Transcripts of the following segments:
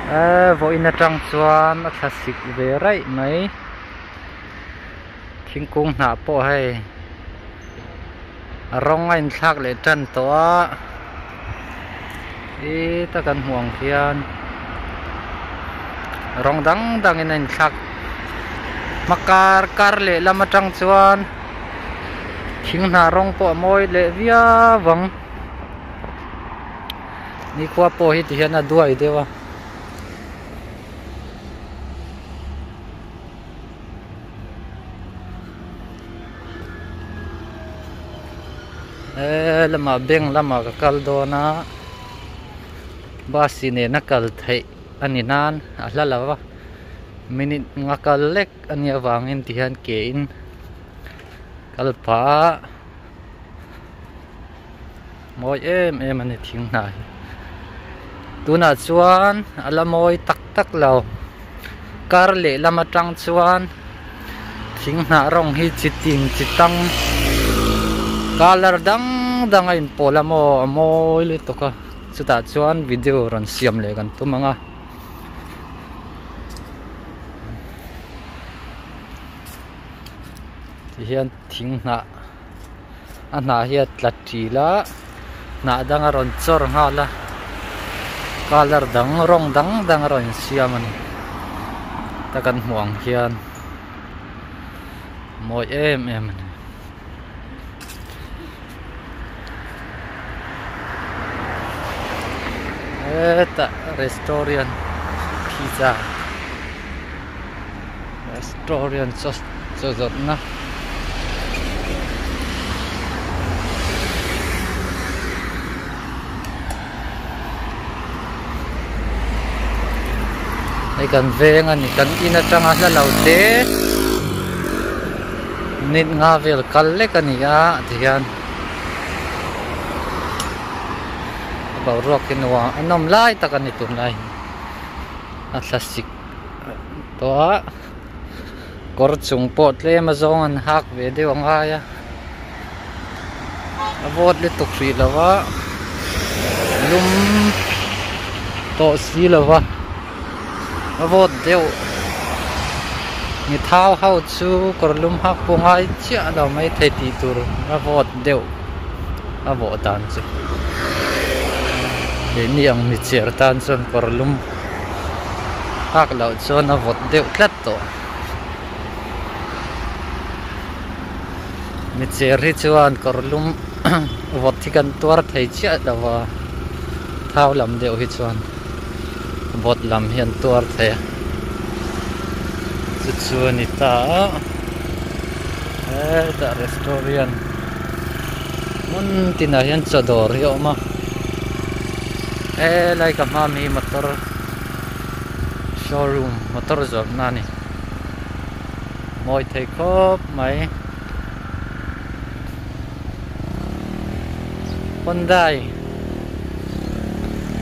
Eee vawiin atang chuan a thla sik ve raih mai thingkung hnah pawh hei a rawng a inthlak leh tan tawh a heta kan hmuh ang khian rawng dang dang in a inthlak hma kar kar leh lam atang chuan thing hnah rawng pawh a mawi leh viau ang. Nikhua pawh hi tihian a duai deuh a. He lamah bank lamah ka kal dawn a bus nena kal theih a ni nan a hla lo va minute nga kal lek a nih avangin tihian ke in kal phah a. Mawi em em a ni thing hna hi tunah chuan a la mawi tak tak lo kar lehlam atang chuan thing hnah rawng hi chi tin chi tang colour dang dang a inpawl a maw a mawi lutuk a chutah chuan video rawn siam leh kan tum ang a. Tihian thing hnah. A hnah hi a tla ṭil a hnah dang a rawn chawr nghal a colour dang rawng dang dang a rawn insiam a ni ta kan hmuh ang hian mawi em em a ni. Hetah restaurant pizza restaurant chaw chaw zawrhna hei kan veng a ni kan in atanga hla lo te minute nga vel kal lek a ni a tihian a boruak hi nuam a nawm lai tak a ni tunlai hi a thlasik tawh a kawr chung pawh tlem a zawng an hak ve deuh a ngai a a vawt lutuk hrih lo va lum tawh si lo va a vawt deuh mi thau ho chu kawr lum hak pawh ngai chiah lo maithei tih tur a vawt deuh a vawh dan chu keini ang mi chhiar tan chuan kawr lum hak loh chuan a vawt deuh tlat tawh. Mi cher hi chuan kawr lum vawt hi kan tuar thei chiah lo va thau lam deuh hi chuan vawt lam hi an tuar thei a chu chu a ni ta a hetah restaurant hmun tinah hian chaw dawr hi a awm a helai ka hma mi motor showroom motor zawrhna a ni. Mawi thei khawp mai. Hyundai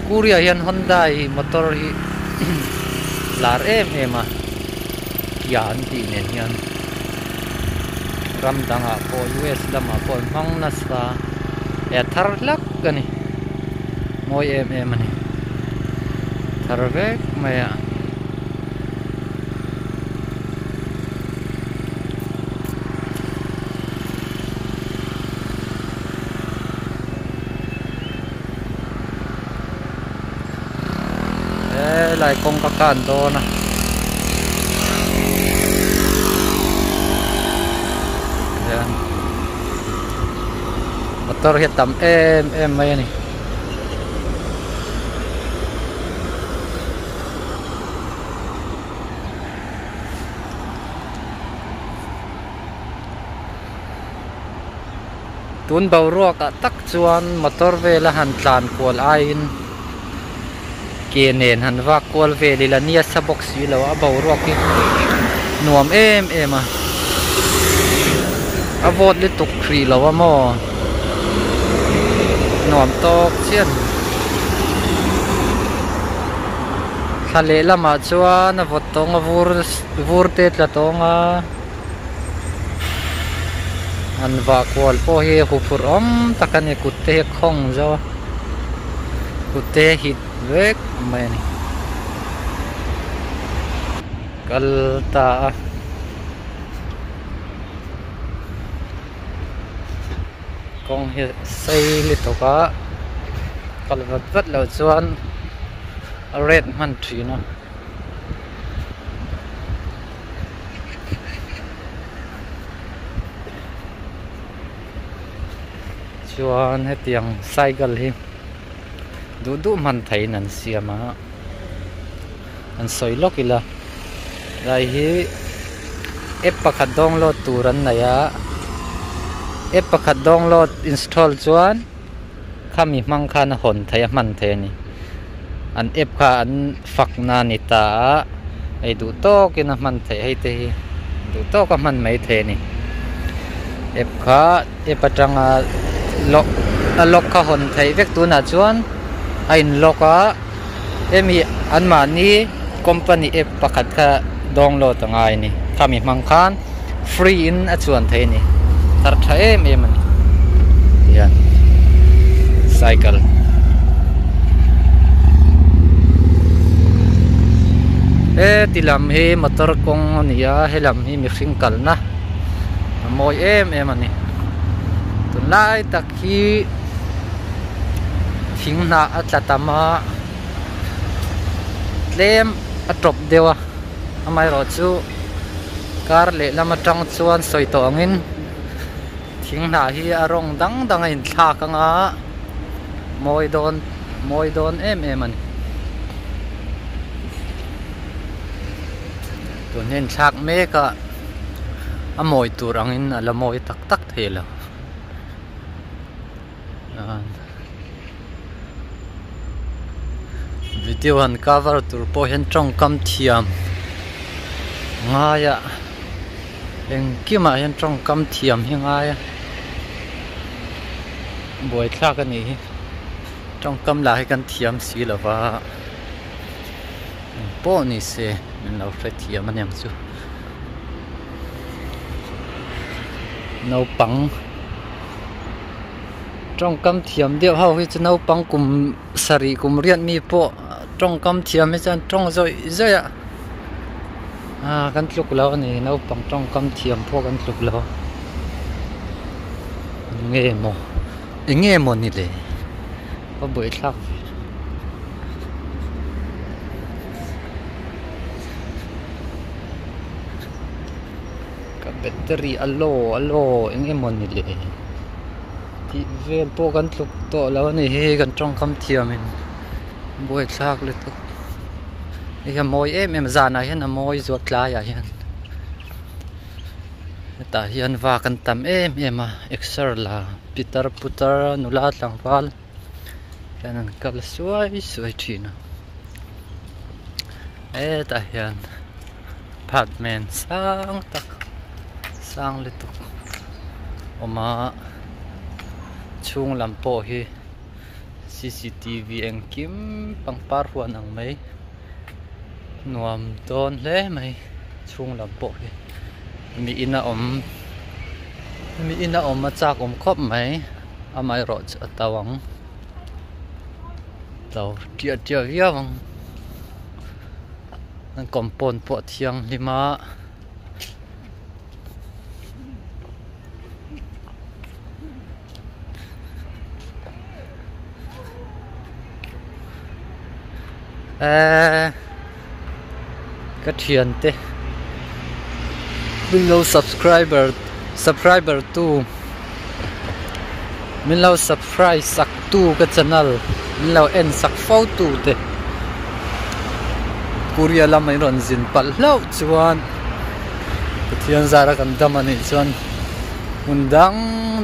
Korea hian Hyundai motor hi lar em em a Kia an tih nen hian ram dangah pawh US lamah pawh an hmang nasa e a thar hlak a ni mawi em em a ni thar vek mai a. Helai kawng ka kan dawn a hian motor hi a tam em em mai a ni. Tun boruak ah tak chuan motor vel a han tlan kual aiin ke nen han vak kual vel ila nia sa bawk si lo a boruak hi nuam em em a a vawt lutuk hrih lo a maw nuam tawk chiah a ni. Thla lehlamah chuan a vawt tawng a vur vur te tla tawng a an vah kual pawh hi huphurh awm tak a ni kut te hi a khawng zo a kut te hi a hit vek mai a ni. kal ta a. Kawng hi sei lutuk a kal vat vat loh chuan a ret hman thin a. Chuan hetiang cycle hi duh duh hman theihin an siam a an sawi lawk ila lai hi app pakhat download tur an nei a app pakhat download install chuan khami hmang khan a hawn theih a hman theih a ni an app kha an fak na a ni ta a hei duh tawkin a hman theih hei te hi duh tawk a hman mai thei a ni app kha app atanga lock a lock kha hawn theih vek tunah chuan a in lock a hemi anmahni company app pakhat kha download a ngai a ni khami hmang khan free in a chuan thei a ni thar tha em em a ni tihian cycle he ti lam hi motor kawng a ni a he lam hi mihring kalna a mawi em em a ni tunlai tak hi thing hnah a tla tam a tlem a tawp deuh a amaherawhchu kar lehlam atang chuan sawi tawh angin thing hnah hi a rawng dang dang a inthlak anga mawi dawn mawi dawn em em a ni tun hi a inthlak mek a a mawi tur angin a la mawi tak tak thei lo. Video han cover tur pawh hian tawngkam thiam ngai a engkimah hian tawngkam thiam hi ngai a buaithlak a nih hi tawngkam lah hi kan thiam si lo va engpawh ni se min lo hrethiam aniang chu. Naupang tawngkam thiam deuh ho hi chu naupang kum sarih kum riat mi pawh tawngkam thiam hi chuan tawng zawih zawih a ah kan tluk lo a ni naupang tawngkam thiam pawh kan tluk lo eng nge maw eng nge maw ni le a buaithlak ve. Ka battery a low a low eng emaw ni le tih vel pawh kan tluk tawh lo a ni hi kan tawngkam thiam in buaithlak lutuk hei hi a mawi em em a zanah hian a mawi zual tlaiah hian hetah hian vak an tam em em a exer la pitar putar nula tlangval hian an kal suai suai thin a hetah hian apartment sang tak sang lutuk awm a chhung lam pawh hi cctv engkim pangpar huan ang mai nuam dawn hle mai chhung lam pawh hi mi in a awm mi in a awm a chak awm khawp mai. Amaherawh chu a to ang to tiah tiah viau ang an compound pawh a thianghlim a. Eee ka thiante min lo subscriber subscriber tu min lo subscribe sak tu ka channel min lo en sak fo tu te Korea lama in rawn zin palh hlauh chuan Pathian zara kan dam anih chuan hmun dang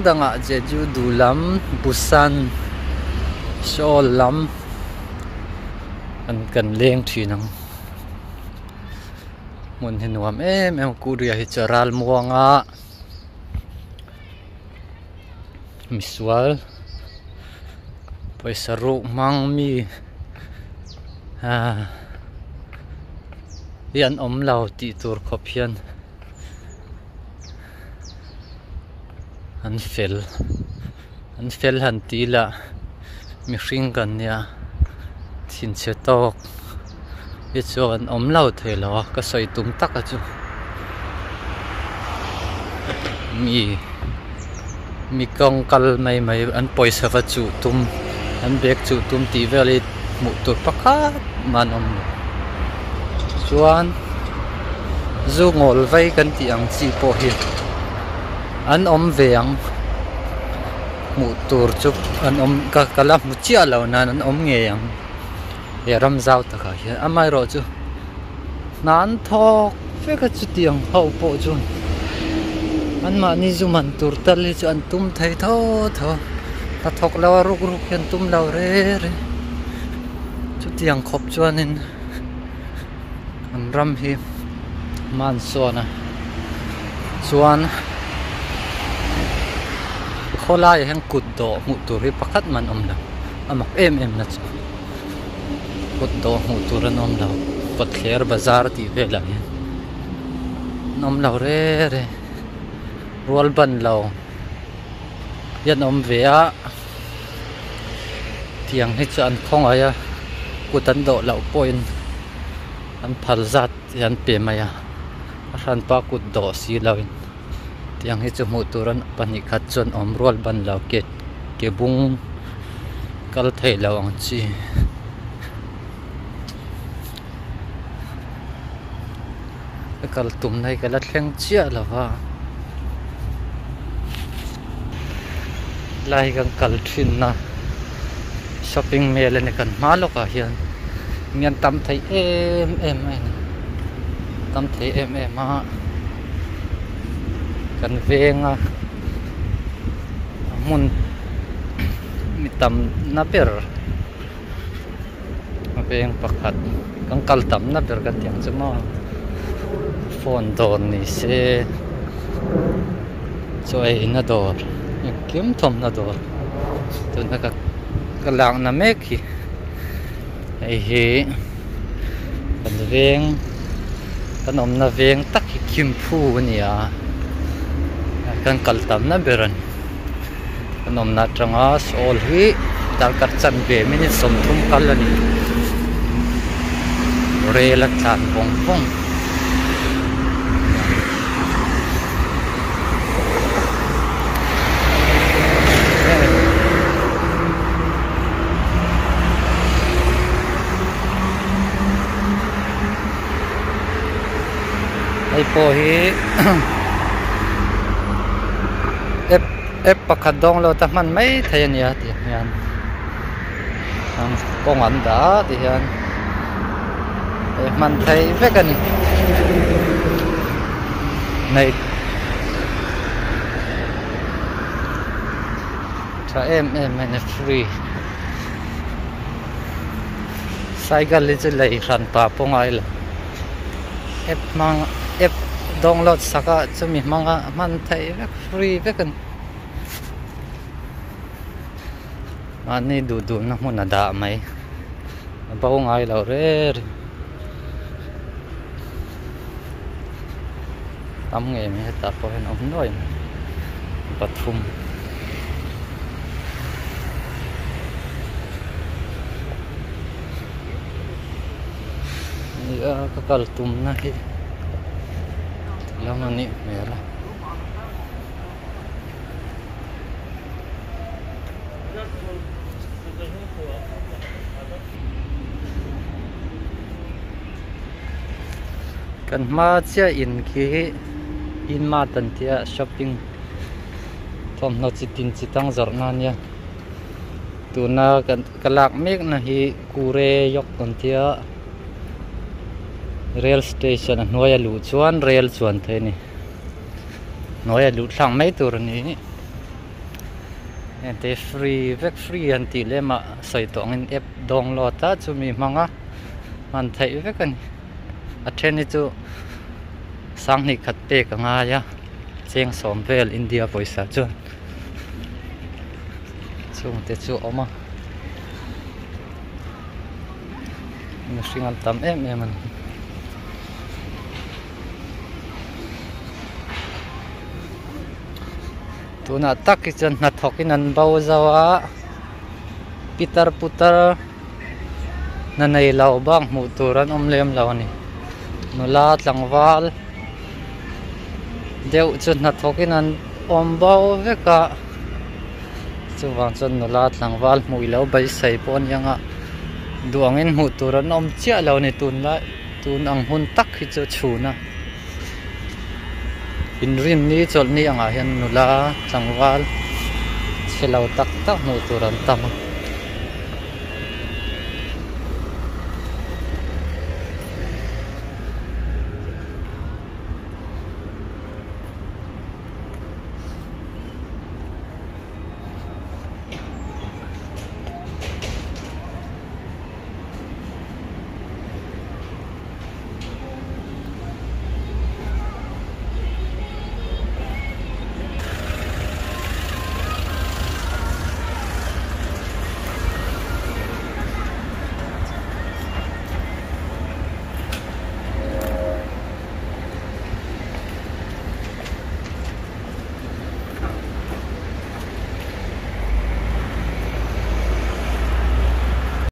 dangah Jeju duhlam Busan Seoul lam. An kan leng thin ang hmun hi nuam em em Korea hi chu ral muang a misual pawisa ruk hmang mi ah hi an awm lo tih tur khawp hian an fel. An fel han ti ila mihring kan nia thinchhe tawk hi chu an awm lo thei lo a ka sawi tum tak a chu mi mi kawng kal mai mai an pawisa va chuh tum an bag chuh tum tih vel hi hmuh tur pakhat mah an awm lo chuan zu ngawl vai kan tih ang chi pawh hi an awm ve ang hmuh tur chu an awm ka ka la hmu chiah lo nan an awm ngei ang he ram zau takah hian amaherawh chu hna an thawk vek a chutiang ho pawh chu anmahni zu man tur tal hi chu an tum thei tho tho a hnathawk lo a ruk ruk hi an tum lo re re chutiang khawp chuanin an ram hi hma an sawn a chuan khawlaiah hian kut dawh hmuh tur hi pakhat man awm lo a mak em em na chu kut dawh hmuh tur an awm lo kawtthler bazar tih velah hian an awm lo re re rual ban lo hian awm ve a tiang hi chu an khawngaih a kut an dawh loh pawhin an phal zat hi an pe mai a a hranpa kut dawh si lo in tiang hi chu hmuh tur an pahnih khat chuan awm rual ban lo ke ke bung kal theih loh ang chi. Ka kal tumna hi ka la thleng chiah lo va helai hi kan kal thin a shopping mall a ni kan hma lawkah hian mi an tam thei em em mai a ni tam thei em em a kan veng a hmun mi tam na ber. A veng pakhat kan kal tam na ber ka tiang chu maw phone dawr ni se chaw ei na dawr engkim thawmhnaw dawr tuna ka ka lakna mek hi hei hi kan veng kan awmna veng tak hi Khimphu a ni a kan kal tam na ber a ni. Kan awmna atanga sawl hi darkar chanve minute 30 kal a ni. Rel a tlan vawng vawng. Hei pawh hi app app pakhat dawng lo ta hman mai thei a nia tih hian kawng an dah a ti hian hei hman theih vek a ni nei tha em em mai a ni free. Cycle hi chu lei hran pah pawh ngai lo app hmang app download sak a chumi hmanga hman theih vek free vek a ni mahni duh duh na hmun a dah mai a bo ngai lo reng reng tam ngei mai hetah pawh hian a awm nuai mai pathum. Nia ka kal tumna hi lam a nih hmel a. Kan hma chiah in khi inmart an tia shopping thawmhnaw chi tin chi tang zawrhna a nia. Tuna kan ka lak mek na hi kure yok an tia rail station a hnuai a luh chuan rail chuan thei a ni hnuai a luh thlak mai tur a ni hengte free vek free an tih lem ah sawi tawh angin app download a chumi hmanga hman theih vek a ni a then hi chu sanghnih khat pek a ngai a cheng sawm vel India pawisa chuan. Chungte chu a awm a mihring an tam em em a ni. Tunah tak hi chuan hnathawk in an bo zo a pitar putar. Hna nei lo bak hmuh tur an awm lem lo a ni. Nula tlangval deuh chu hnathawkin an awm bo vek a chuvang chuan nula tlangval hmuh ilo beisei pawh a ni ang a duh angin hmuh tur an awm chiah lo a ni tunlai tun ang hun tak hi chu chhun a inrinni chawlhni angah hian nula tlangval chhe lo tak tak hmuh tur an tam a.